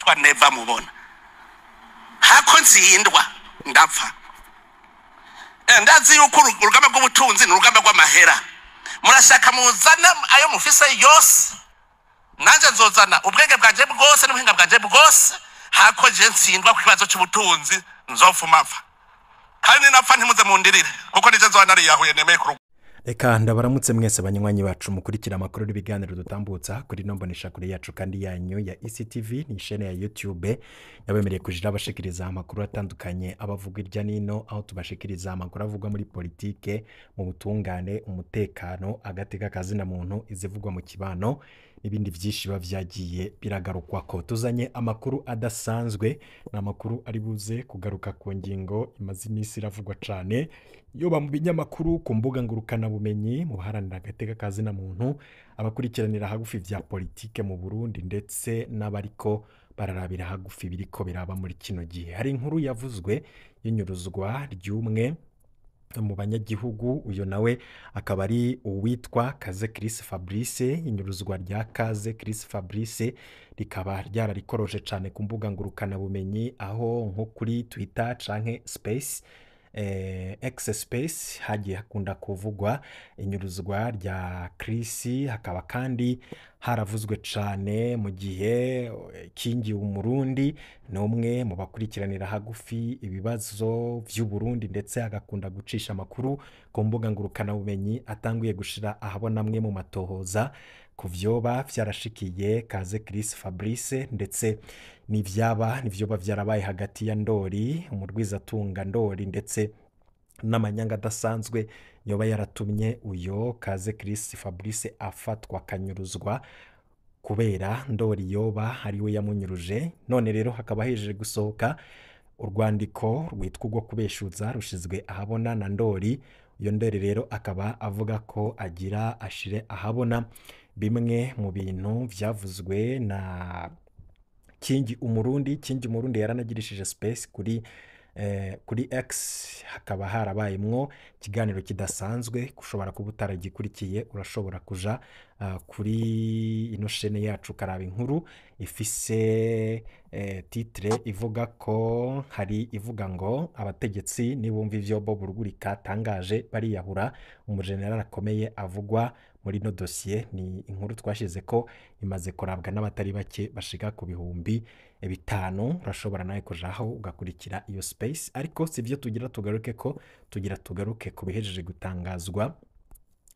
Yitwa Neva mubona hako ntsindwa ndapfa. Ndazi yuko urugamba rw'ubutunzi ni urugamba rw'amahera. Murashaka muzana ayo mufise yose, nanje nzozana ubwenge bwanje bwose n'ubuhinga bwanje bwose. Hako je ntsindwa ku kibazo c'ubutunzi, nzopfuma mpfa, kandi ninapfa ntimuze mundirire, kuko nije nzoba nariyahuye nemeye ku Reka ndabaramutse mwese banywanyi bacu mukurikira amakuru n'ibiganiro dutambutsa kuri ino mboneshakure yacu kandi yanyu ya ECTV. Ni chaîne ya YouTube yabemereye kujira abashikiriza amakuru atandukanye abavuga irya nino, aho tubashikiriza amakuru avugwa muri politike, mu butungane, umutekano, agateka kazina muntu, izivugwa mu kibano n'ibindi byinshi biba vyagiye biragarukwako. Tuzanye amakuru adasanzwe, ni amakuru ari buze kugaruka ku ngingo imaze iminsi iravugwa cane, yoba mu binyamakuru, ku mbuga ngurukanabumenyi, mu baharanira agateka kazina muntu, abakurikiranira hagufi vya politike mu Burundi, ndetse n'abariko bararabira hagufi biriko biraba muri kino gihe. Hari inkuru yavuzwe y'inyuruzwa ry'umwe mu banyagihugu, uyo nawe akaba ari uwitwa Kaze Chris Fabrice. Inyuruzwa rya Kaze Chris Fabrice rikaba ryararikoroshe cane ku mbuga ngurukanabumenyi, aho nko kuri Twitter canke Space, X Space, hagiye hakunda kuvugwa inyuruzwa rya Chris. Hakaba kandi haravuzwe cane mu gihe Kingi Umurundi ni umwe mu bakurikiranira hagufi ibibazo vy'u Burundi, ndetse agakunda gucisha amakuru ku mbuga ngurukanabumenyi, atanguye gushira ahabona amwe mu matohoza ku vyoba vyarashikiye Kaze Chris Fabrice, ndetse n'ivyaba nivyoba vyarabaye hagati ya Ndori, umurwizatunga Ndori, ndetse n'amanyanga adasanzwe yoba yaratumye uyo Kaze Chris Fabrice afatwa akanyuruzwa kubera Ndori yoba ari we yamunyuruje. None rero hakaba hejeje gusohoka urwandiko rwitwa urwo kubeshuza rushizwe ahabona na Ndori. Iyo Ndori rero akaba avuga ko agira ashire ahabona bimwe mu bintu vyavuzwe na Kingi Umurundi. Kingi Umurundi yaranagirishije space kuri X, hakaba harabayemwo ikiganiro kidasanzwe. Ushobora kuba utaragikurikiye, urashobora kuja kuri ino chaîne yacu ukaraba inkuru ifise titre ivuga ko hari ivuga ngo abategetsi nibumva ivyo Bob Rugurika atangaje bariyahura, umujenerali akomeye avugwa muri ino dosiye. Ni inkuru twashize ko imaze kurabwa n'abatari bake bashika ku 5000. Urashobora nawe kujaho ugakurikira iyo space, ariko sivyo tugira tugaruke ko, tugira tugaruke ku bihejeje gutangazwa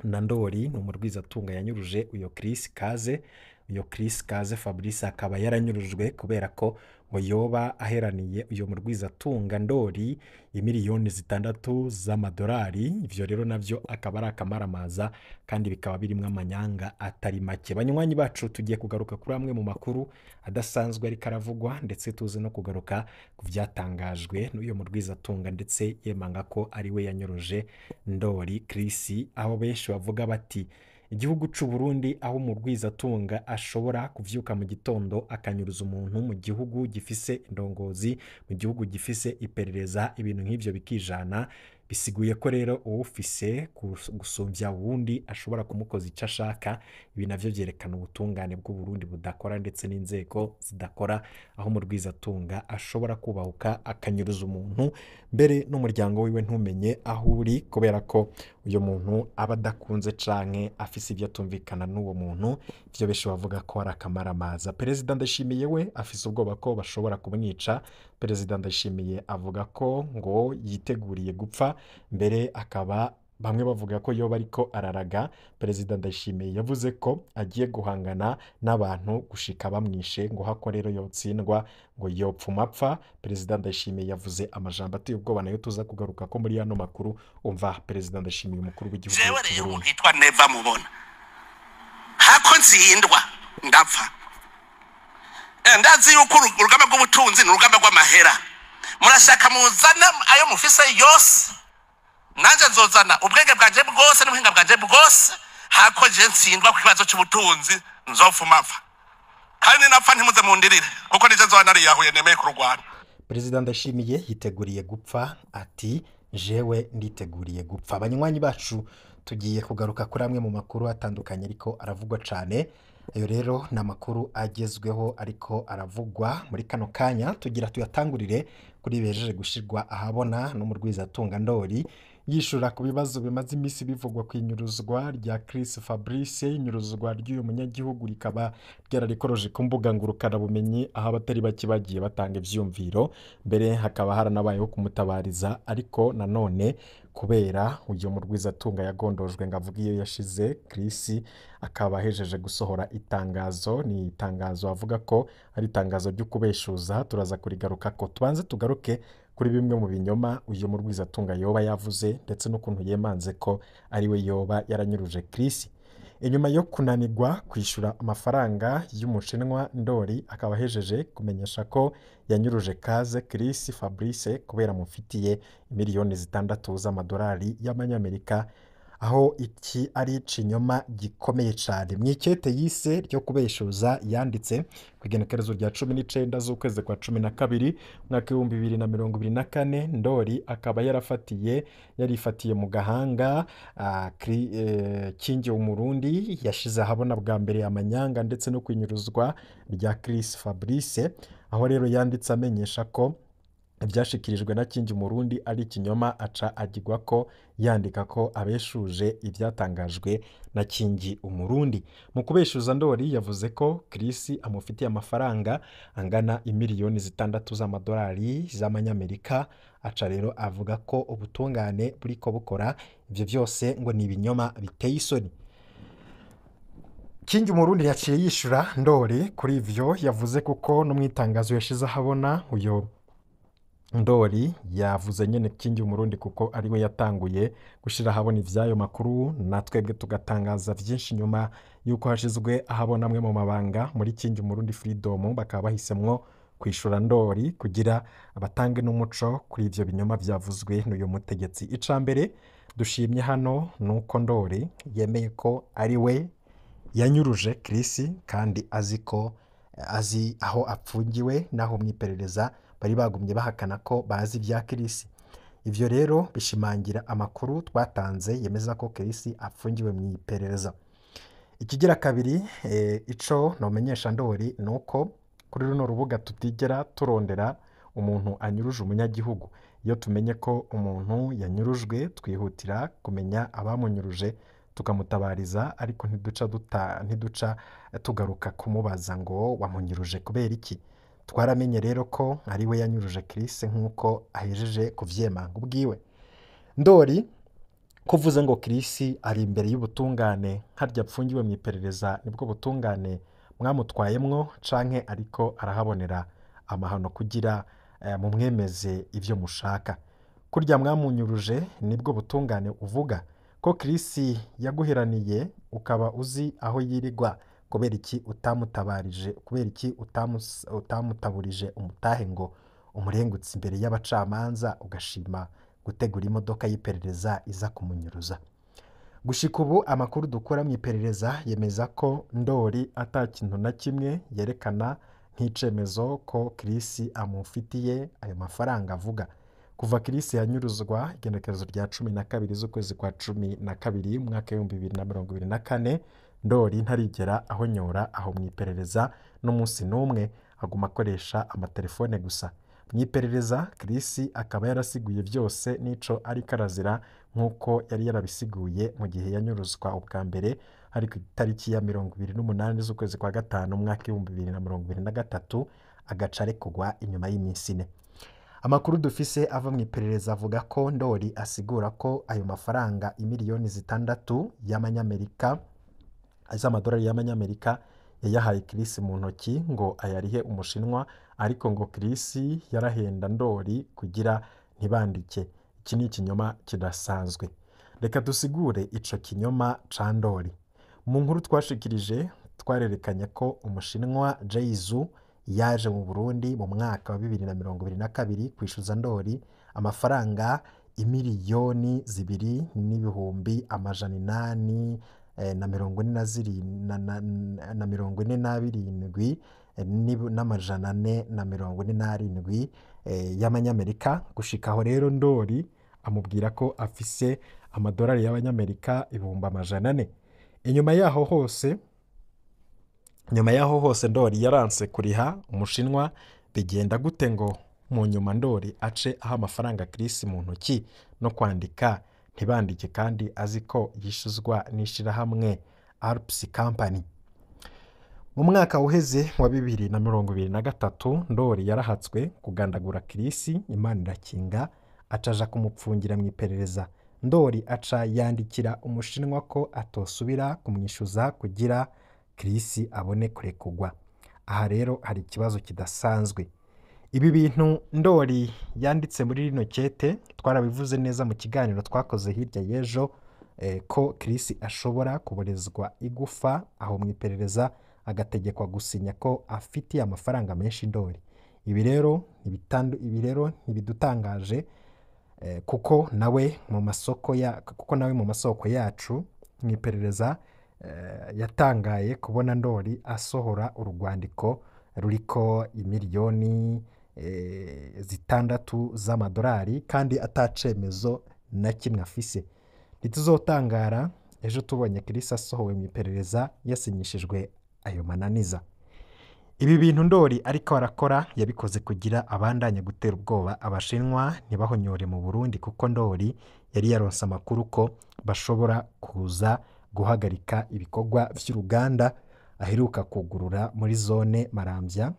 na Ndori. Ni umurwizatunga yanyuruje uyo Chris Kaze. Uyo Chris Kaze Fabrice akaba yaranyurujwe kubera ko ngo yoba aheraniye uyo murwizatunga Ndori imiliyoni 6 z'amadolari. Ivyo rero navyo akaba ari akamaramaza kandi bikaba birimwo amanyanga atari make. Banywanyi bacu, tugiye kugaruka kuri amwe mu makuru adasanzwe ariko aravugwa, ndetse tuze no kugaruka ku vyatangajwe n'uyo murwizatunga, ndetse yemanga ko ari we yanyuruje Ndori Chris, aho benshi bavuga bati igihugu c'u Burundi aho umurwizatunga ashobora kuvyuka mu gitondo akanyuruza umuntu, mu gihugu gifise indongozi, mu gihugu gifise iperereza, ibintu nk'ivyo bikijana, bisiguye ko rero uwufise gusumvya wundi ashobora kumukoza ico ashaka. Ibi navyo vyerekana ubutungane bw'u Burundi budakora, ndetse n'inzego zidakora, aho umurwizatunga ashobora kubahuka akanyuruza umuntu, mbere n'umuryango wiwe ntumenye aho uri, kubera ko uyo muntu aba adakunze canke afise ivyo atumvikana n'uwo muntu. Ivyo benshi bavuga ko ari akamaramaza. Perezida Ndayishimiye we afise ubwoba ko bashobora kumwica. Perezida Ndayishimiye avuga ko ngo yiteguriye gupfa, mbere akaba bamwe bavuga ko yoba ariko araraga. Perezida Ndayishimiye yavuze ko agiye guhangana n'abantu gushika bamwishe, ngo hako rero yotsindwa ngo yopfuma apfa. Perezida Ndayishimiye yavuze amajambo ateye ubwoba, nayo tuza kugaruka ko muri ano makuru. Umva Perezida Ndayishimiye, umukuru w'igihugu Jewe c'u rero Burundi. umuntu yitwa Neva mubona hako ntsindwa ndapfa. Ndazi yuko urugamba rw'ubutunzi ni urugamba rw'amahera. Murashaka muzana ayo mufise yose, nanje nzozana ubwenge bwanje bwose n'ubuhinga bwanje bwose. Hako je ntsindwa ku kibazo c'ubutunzi, nzopfuma mpfa, kandi ninapfa ntimuze mundirire, kuko nije nzoba nariyahuye nemeye kurugwana. Perezida Ndayishimiye yiteguriye gupfa, ati jewe nditeguriye gupfa. Abanywanyi bacu, tugiye kugaruka kuri amwe mu makuru atandukanye ariko aravugwa cane. Ayo rero ni amakuru agezweho ariko aravugwa muri kano kanya, tugira tuyatangurire kuri bejeje gushirwa ahabona n'umurwizatunga Ndori yishura ku bibazo bimaze iminsi bivugwa ku inyuruzwa rya Chris Fabrice. Inyuruzwa ry'uyu munyagihugu rikaba ryararikoroje ku mbuga ngurukanabumenyi, aho abatari bake bagiye batanga ivyumviro, mbere hakaba haranabayeho kumutabariza, ariko nanone kubera uyu murwizatunga yagondojwe ngo avuge iyo yashize, Chris akaba ahejeje gusohora itangazo. Ni itangazo avuga ko ari itangazo ryo kubeshuza, turaza kurigaruka ko tubanze tugaruke kuri bimwe mu binyoma uyu murwizatunga yoba yavuze, ndetse n'ukuntu yemanze ko ari we yoba yaranyuruje Chris. Inyuma yo kunanirwa kwishyura amafaranga y'umushinwa, Ndori akaba ahejeje kumenyesha ko yanyuruje Kaze Chris Fabrice kubera amufitiye miliyoni 6 z'amadolari y'amanyamerika, aho iki ari ikinyoma gikomeye cyane. Mu ikete yise ryo kubeshuza yanditse ku igenekerezo rya 19 z'ukwezi kwa 12 umwaka 2024, Ndori akaba yarifatiye mu gahanga Kingi Umurundi yashize ahabona bwa mbere amanyanga ndetse no kwinyuruzwa rya Chris Fabrice, aho rero yanditse amenyesha ko ibyashikirijwe na Kingi Umurundi ari ikinyoma, aca agirwa ko yandika ko abeshuje ibyatangajwe na Kingi Umurundi. Mu kubeshuza, Ndori yavuze ko Chris amufitiye amafaranga angana imiliyoni 6 z'amadolari z'amanyamerika, aca rero avuga ko ubutungane buriko bukora. Ibyo byose ngo ni ibinyoma biteye isoni. Kingi Umurundi yaciye yishura Ndori kuri ivyo yavuze, kuko no mu itangazo yashize ahabona uyo Ndori yavuze nyene Kingi Umurundi kuko ariwe yatanguye gushira ahabona ivyayo makuru, na twebwe tugatangaza vyinshi nyuma yuko hashizwe ahabona amwe mu mabanga muri Kingi Umurundi Freedom, bakaba bahisemwo kwishura Ndori kugira abatange n'umuco kuri ivyo binyoma vyavuzwe n'uyu mutegetsi. Ica mbere dushimye hano nuko Ndori yemeye ko ari we yanyuruje Chris, kandi azi ko azi aho apfungiwe, naho mu iperereza bari bagumye bahakana ko bazi ibya Chris. Ivyo rero bishimangira amakuru twatanze yemeza ko Chris apfungiwe mu iperereza. Ikigira kabiri, ico nomenyesha Ndori ni uko kuri runo rubuga tutigera turondera umuntu anyuruje umunyagihugu. Iyo tumenye ko umuntu yanyurujwe, twihutira kumenya abamunyuruje tukamutabariza, ariko ntiduca tugaruka kumubaza ngo wamunyuruje kubera iki. Twaramenye rero ko ari we yanyuruje Chris nk'uko ahejeje kuvyemanga ubwiwe. Ndori, kuvuze ngo Chris ari imbere y'ubutungane, harya apfungiwe mu iperereza nibwo butungane mwamutwayemwo, canke ariko arahabonera amahano kugira mumwemeze ivyo mushaka? Kurya mwamunyuruje nibwo butungane uvuga? Ko Chris yaguheraniye ukaba uzi aho yirirwa, kubera iki utamutabarije? Kubera iki utamutaburije umutahe ngo umurengutse imbere y'abacamanza, ugashima gutegura imodoka y'iperereza iza kumunyuruza? Gushika ubu amakuru dukura mu iperereza yemeza ko Ndori ata kintu na kimwe yerekana nk'icemezo ko Chris amufitiye ayo mafaranga avuga. Kuva Chris yanyuruzwa igenekerezo rya 12 z'ukwezi kwa 12 umwaka 2024, Ndori ntarigera ahonyora aho mu iperereza n'umunsi n'umwe, aguma akoresha amatelefone gusa. Mu iperereza Chris akaba yarasiguye byose n'ico ariko arazira, nk'uko yari yarabisiguye mu gihe yanyuruzwa ubwa mbere, ari ku itariki ya 28 z'ukwezi kwa gatanu umwaka 2023, agaca arekurwa inyuma y'iminsi 4. Amakuru dufise ava mu iperereza avuga ko Ndori asigura ko ayo mafaranga imiliyoni 6 y'amanyamerika, z'amadolari y'amanyamerika, yayahaye Chris mu ntoki ngo ayarihe umushinwa, ariko ngo Chris yarahenda Ndori kugira ntibandike. Iki ni ikinyoma kidasanzwe. Reka dusigure ico kinyoma ca Ndori. Mu nkuru twashikirije twarerekanye ko umushinwa Jay-Zu yaje mu Burundi mu mwaka wa 2022 kwishyuza Ndori amafaranga imiliyoni 2 n'ibihumbi 844 na 47 447 y'amanyamerika. Gushika aho rero Ndori amubwira ko afise amadolari y'abanyamerika 400,000. Inyuma yaho hose Nyuma y'aho hose Ndori yaranse kuriha umushinwa, bigenda gute ngo mu nyuma Ndori ace aha amafaranga Chris mu ntoki no kwandika ntibandike kandi azi ko yishuzwa n'ishirahamwe Alps Company? Mu mwaka uheze wa 2023 Ndori yarahatswe kugandagura Chris, Imana irakinga, acaja kumupfungira mu iperereza. Ndori aca yandikira umushinwa ko atosubira kumwishyuza kugira Chris abone kurekugwa. Aha rero hari ikibazo kidasanzwe. Ibi bintu Ndori yanditse muri rino kete twarabivuze neza mu kiganiro twakoze hirya y'ejo, ko Chris ashobora kuborezwa igufa aho mu iperereza agategekwa gusinya ko afitiye amafaranga menshi Ndori. Ibi rero ntibidutangaje, kuko nawe mu masoko ya kuko nawe mu masoko yacu mu iperereza yatangaye kubona Ndori asohora urwandiko ruriko imiliyoni 6 z'amadolari kandi atacemezo na kimwe afise. Ntituzotangara ejo tubonye Chris asohowe mu iperereza yasinyishijwe ayo mananiza. Ibi bintu Ndori ariko arakora yabikoze kugira abandanye gutera ubwoba abashinwa ntibahonyore mu Burundi, kuko Ndori yari yaronse amakuru ko bashobora kuza guhagarika ibikorwa vy'uruganda aheruka kugurura muri zone Maramvya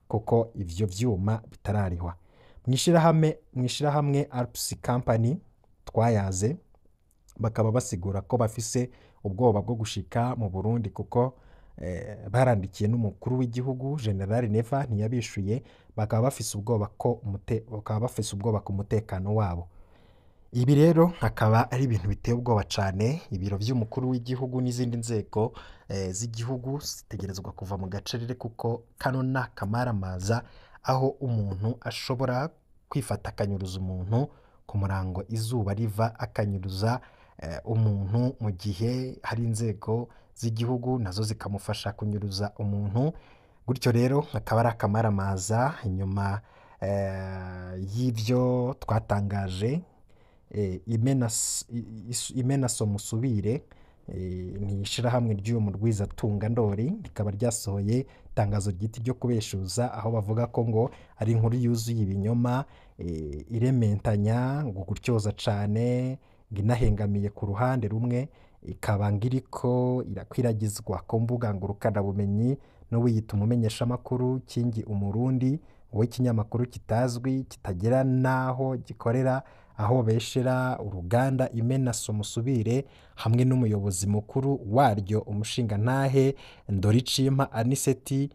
kuko ivyo vyuma bitararihwa. Mwishirahamwe Alps Company twayaze bakaba basigura ko bafise ubwoba bwo gushika mu Burundi kuko barandikiye n'umukuru w'igihugu General Neva ntiyabishuye, bakaba bafise ubwoba ko bakaba bafise ubwoba ku mutekano wabo. Ibi rero akaba ari ibintu biteye ubwoba cane. Ibiro vy'umukuru w'igihugu n'izindi nzego z'igihugu zitegerezwa kuva mu gacerere, kuko kano ni akamaramaza aho umuntu ashobora kwifata akanyuruza umuntu ku murango izuba riva, akanyuruza umuntu mu gihe hari inzego z'igihugu nazo zikamufasha kunyuruza umuntu. Gutyo rero akaba ari akamaramaza. Inyuma y'ivyo twatangaje, Imenaso Musubire, ni ishirahamwe ry'uwo murwizatunga Ndori, rikaba ryasohoye itangazo ryiti ryo kubeshuza, aho bavuga ko ngo ari inkuru yuzuye ibinyoma, irementanya ngo gutyoza cane, ngo inahengamiye ku ruhande rumwe, ikaba ngiriko irakwiragizwa ku mbuga ngurukanabumenyi n'uwiyita umumenyeshamakuru Kingi Umurundi w'ikinyamakuru kitazwi kitagira n'aho gikorera, aho beshera uruganda Imenaso Musubire hamwe n'umuyobozi mukuru waryo umushingantahe Ndoricimpa Aniseti,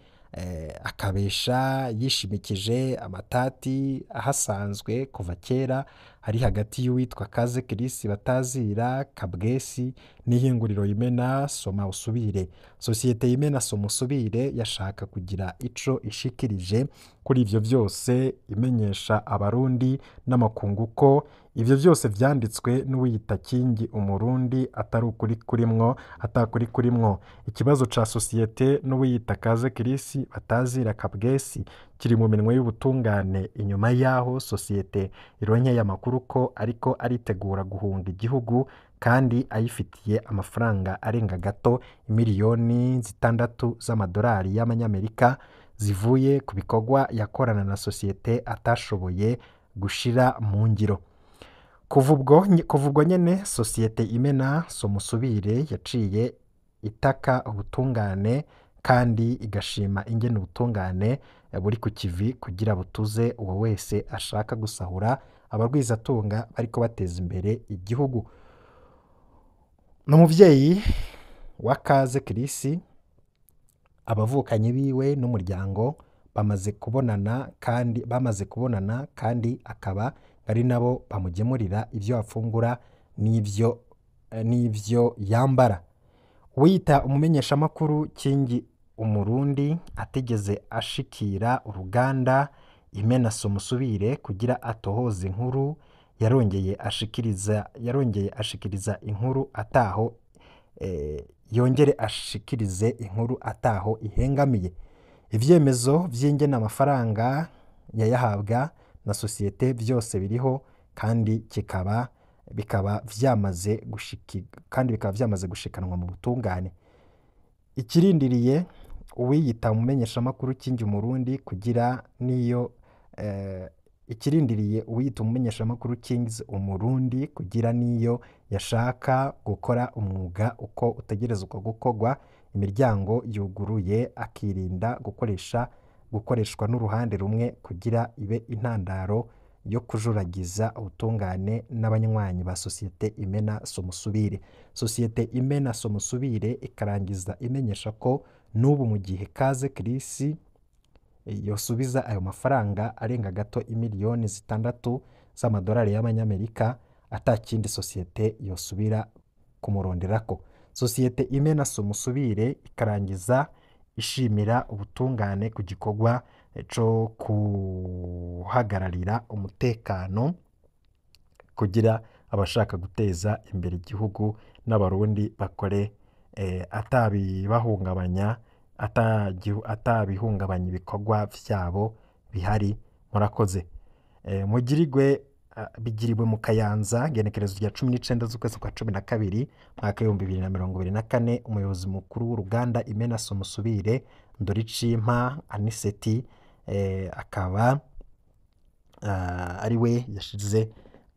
akabesha yishimikije amatati ahasanzwe kuva kera ari hagati y'uwitwa Kaze Chris batazira Kabwesi n'ihinguriro Imena Soma Usubire. Sosiyete Imena Soma Usubire yashaka kugira ico ishikirije kuri ivyo vyose, imenyesha abarundi n'amakungu ko ivyo vyose vyanditswe n'uwiyita Kingi Umurundi atari ukuri kurimwo, atakuri kurimwo. Ikibazo ca sosiyete n'uwiyita Kaze Chris batazira Kabwesi kiri mu minwe y'ubutungane, inyuma yaho sosiyete ironkeye amakuru ko ariko aritegura guhunga igihugu kandi ayifitiye amafaranga arenga gato imiliyoni 6 z'amadolari y'amanyamerika zivuye ku bikorwa yakorana na sosiyete atashoboye gushira mu ngiro. Kuva ubwo nyene sosiyete Imena Somusubire yaciye itaka ubutungane kandi igashima ingene ubutungane buri ku kivi kugira butuze uwo wese ashaka gusahura abarwizatunga bariko bateza imbere igihugu. N'umuvyeyi wa Kaze Chris, abavukanyi biwe n'umuryango bamaze kubonana kandi akaba ari nabo bamugemurira ivyo afungura n'ivyo yambara. Uwiyita umumenyeshamakuru Kingi Umurundi atigeze ashikira uruganda Imena Somusubire kugira atohoze inkuru, yarongeye ashikiriza inkuru ataho yongere ashikirize inkuru ataho ihengamiye. Ivyemezo vy'ingene amafaranga yayahabwa na sosiyete vyose biriho kandi bikaba vyamaze gushikanwa mu butungane. Ikirindiriye Uwiyita umumenyeshamakuru Kingi Umurundi kugira niyo ikirindiriye uwiyita umumenyeshamakuru Kings Umurundi kugira niyo yashaka gukora umwuga uko utegerezwa gukorwa, imiryango yuguruye, akirinda gukoreshwa n'uruhande rumwe kugira ibe intandaro yo kujuragiza ubutungane n'abanywanyi ba sosiyete Imena Somusubire. Sosiyete Imena Somusubire ikarangiza imenyesha ko n'ubu mu gihe Kaze Chris yosubiza ayo mafaranga arenga gato imiliyoni 6 z'amadolari y'amanyamerika, atakindi sosiyete yosubira kumuronderako. Sosiyete Imena Somusubire ikarangiza ishimira ubutungane ku gikorwa co kuhagararira umutekano kugira abashaka guteza imbere igihugu n'abarundi bakore atabibahungabanya, atabihungabanya ibikorwa vyabo bihari. Murakoze. Mugirigwe bigiriwe mu Kayanza genekerezo rya 19 z'ukwezi kwa 12 mwaka 2024. Umuyobozi mukuru w'uruganda Imena Somusubire Ndoricimpa Aniseti akaba ari we yashize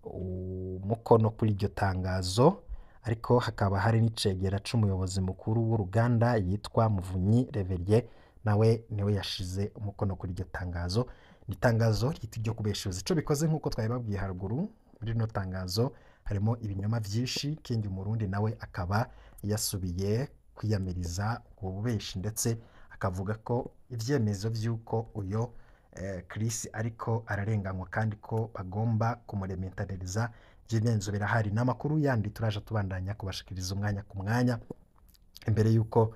umukono kuri iryo tangazo, ariko hakaba hari n'icegera c'umuyobozi mukuru w'uruganda yitwa Muvunyi Reverie, nawe niwe yashize umukono kuri iryo tangazo. Ni itangazo ryita iryo kubeshuza. Ico bikoze nk'uko twabibabwiye haruguru, muri rino tangazo harimo ibinyoma vyinshi. Kingi Umurundi nawe akaba yasubiye kwiyamiriza ubwo bubeshi, ndetse akavuga ko ivyemezo vy'uko uyo Chris ariko ararenganywa kandi ko bagomba kumurementaniriza vy'ibyenzo birahari. N'amakuru yandi turaje tubandanya kubashikiriza umwanya ku mwanya. Imbere y'uko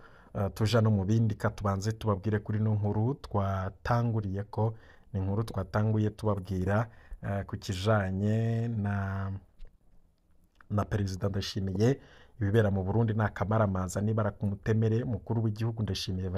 tuja no mu bindi, ka tubanze tubabwire kuri no nkuru twatanguriye ko ni inkuru twatanguye tubabwira ku kijanye na Perezida Ndayishimiye. Ibibera mu Burundi ni akamaramaza nibara ku mutemere. Mukuru w'igihugu Ndayishimiye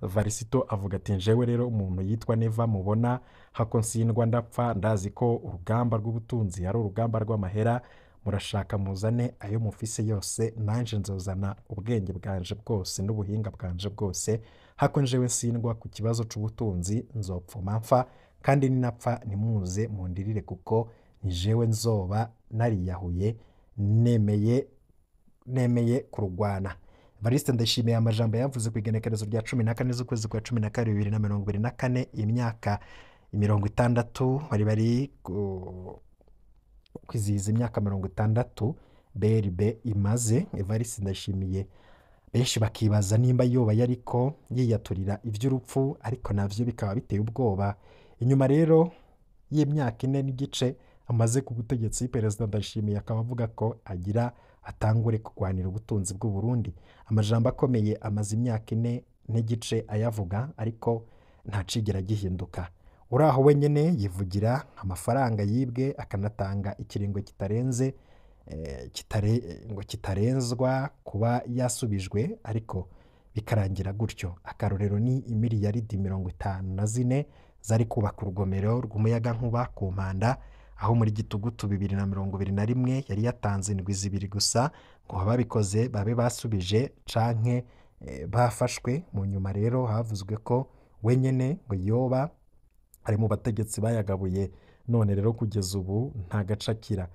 Varisito avuga ati njewe rero umuntu yitwa Neva mubona hako nsindwa ndapfa, ndazi ko urugamba rw'ubutunzi ari urugamba rw'amahera, murashaka muzane ayo mufise yose, nanje nzozana ubwenge bwanje bwose n'ubuhinga bwanje bwose, hako njewe nsindwa ku kibazo c'ubutunzi nzopfuma mpfa, kandi ninapfa nimuze mundirire kuko ni jewe nzoba nariyahuye nemeye kurugwana. Evariste Ndayishimiye amajambo yavuze ku igenekerezo rya 14 z'ukwezi kwa 12 2024, imyaka 60 bari kwizihiza imyaka 60 BRB imaze. Evariste Ndayishimiye benshi bakibaza nimba yoba yariko yiyaturira ivy'urupfu, ariko navyo bikaba biteye ubwoba. Inyuma rero y'imyaka 4 n'igice amaze ku butegetsi, Perezida Ndayishimiye akaba avuga ko agira atangure kurwanira ubutunzi bw'u Burundi. Amajambo akomeye amaze imyaka 4 n'igice ayavuga, ariko ntacigera gihinduka. Uraho wenyene yivugira amafaranga yibwe, akanatanga ikiringo kitarenze ngo kitarenzwa kuba yasubijwe, ariko bikarangira gutyo. Akarorero ni imiliyaridi 54 zari kubaka urugomero rw'umuyagankuba ku Mpanda, aho muri Gitugutu 2021 yari yatanze indwi 2 gusa ngo ababikoze babe basubije canke bafashwe. Mu nyuma rero havuzwe ko wenyene ngo yoba ari mu bategetsi bayagabuye, none rero kugeza ubu nta gacakira.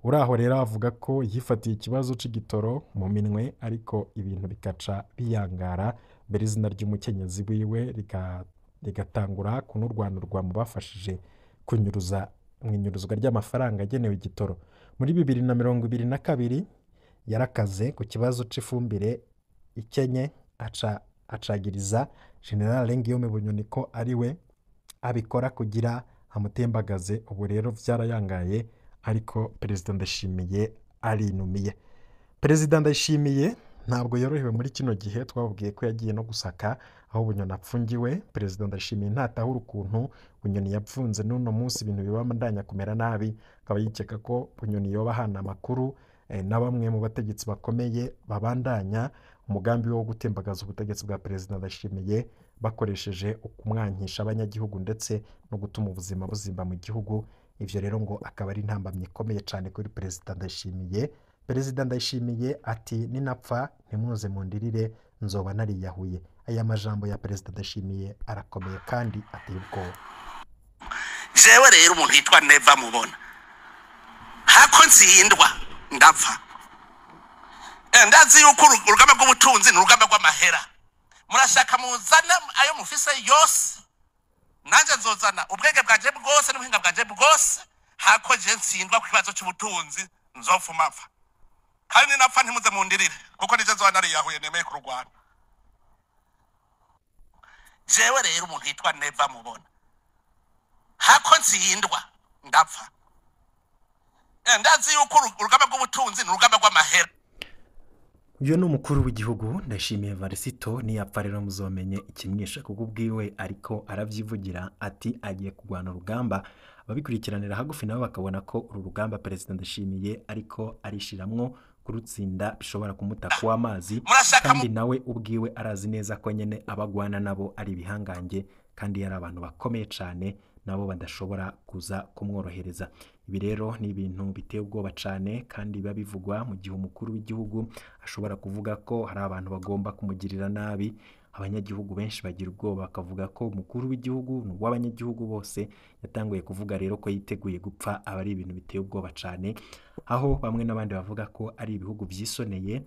Uraho rero avuga ko yifatiye ikibazo c'igitoro mu minwe, ariko ibintu bikaca biyangara mbere izina ry'umukenyezi wiwe rigatangura kunurwanurwa mu bafashije kunyuruza mu inyuruzwa ry'amafaranga agenewe igitoro. Muri 2022 yarakaze ku kibazo c'ifumbire ikenye, acagiriza General Guillaume Bunyoni ko ari we abikora kugira amutembagaze. Ubu rero vyarayangaye, ariko Perezida Ndayishimiye arinumiye. Perezida Ndayishimiye ntabwo yorohewe muri kino gihe, twababwiye ko yagiye no gusaka aho Bunyoni apfungiwe. Perezida Ndayishimiye ntatahura ukuntu Bunyoni yapfunze n'uno munsi ibintu bibandanya kumera nabi, akaba yikeka ko Bunyoni yoba ahana amakuru na bamwe mu bategetsi bakomeye babandanya umugambi wo gutembagaza ubutegetsi bwa Perezida Ndayishimiye bakoresheje ukumwankisha abanyagihugu ndetse no gutuma ubuzima buzimba mu gihugu. Ivyo rero ngo akaba ari intambamyi ikomeye cyane kuri Perezida Ndayishimiye. Perezida Ndayishimiye ati ninapfa ntimuze mundirire nzoba nariyahuye. Aya majambo ya Perezida Ndayishimiye arakomeye kandi ateye ubwoba. Jewe rero umuntu yitwa Neva mubona hako ntsindwa ndapfa. Ndazi yuko urugamba rw'ubutunzi ni urugamba rw'amahera. Murashaka muzana ayo mufise yose, nanje nzozana ubwenge bwanje bwose n'ubuhinga bwanje bwose. Hako je ntsindwa ku kibazo c'ubutunzi nzofuma mpfa, kandi ninapfa ntimuze mundirire, kuko nije nzoba nariyahuye nemeye kurugwana. Jewe rero umuntu yitwa Neva mubona hako ntsindwa ndapfa. Ndazi yuko urugamba rw'ubutunzi ni urugamba rw'amahera. Uyu ni umukuru w'igihugu Ndayishimiye Varisito. Niyapfa rero muzomenye ikimwishe, kuko ubwiwe ariko aravyivugira ati agiye kurwana urugamba. Ababikurikiranira hagufi nabo bakabona ko uru rugamba Perezida Ndayishimiye ariko arishiramwo kurutsinda bishobora kumuta kuw'amazi, Murashaka kandi nawe ubwiwe arazi neza ko nyene abagwana nabo ari ibihangange kandi yari abantu bakomeye cane, nabo badashobora kuza kumworohereza. Ibi rero ni ibintu biteye ubwoba cane kandi biba bivugwa mu gihe umukuru w'igihugu ashobora kuvuga ko hari abantu bagomba kumugirira nabi. Abanyagihugu benshi bagira ubwoba bakavuga ko umukuru w'igihugu ni uw'abanyagihugu bose. Yatanguye kuvuga rero ko yiteguye gupfa, aba ari ibintu biteye ubwoba cane, aho bamwe n'abandi bavuga ko ari ibihugu vyisoneye.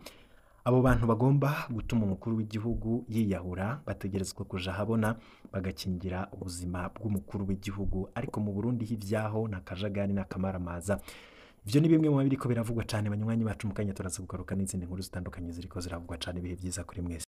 Abo bantu bagomba gutuma umukuru w'igihugu yiyahura bategerezwa kuja ahabona bagakingira ubuzima bw'umukuru w'igihugu. Ariko mu Burundi h'ivyaho ni akajagari n'akamaramaza. Ivyo ni bimwe mu biriko biravugwa cane, banywanyi bacu. Mu kanya turaza kugaruka n'izindi nkuru zitandukanye ziriko ziravugwa cane. Ibihe vyiza kuri mwese.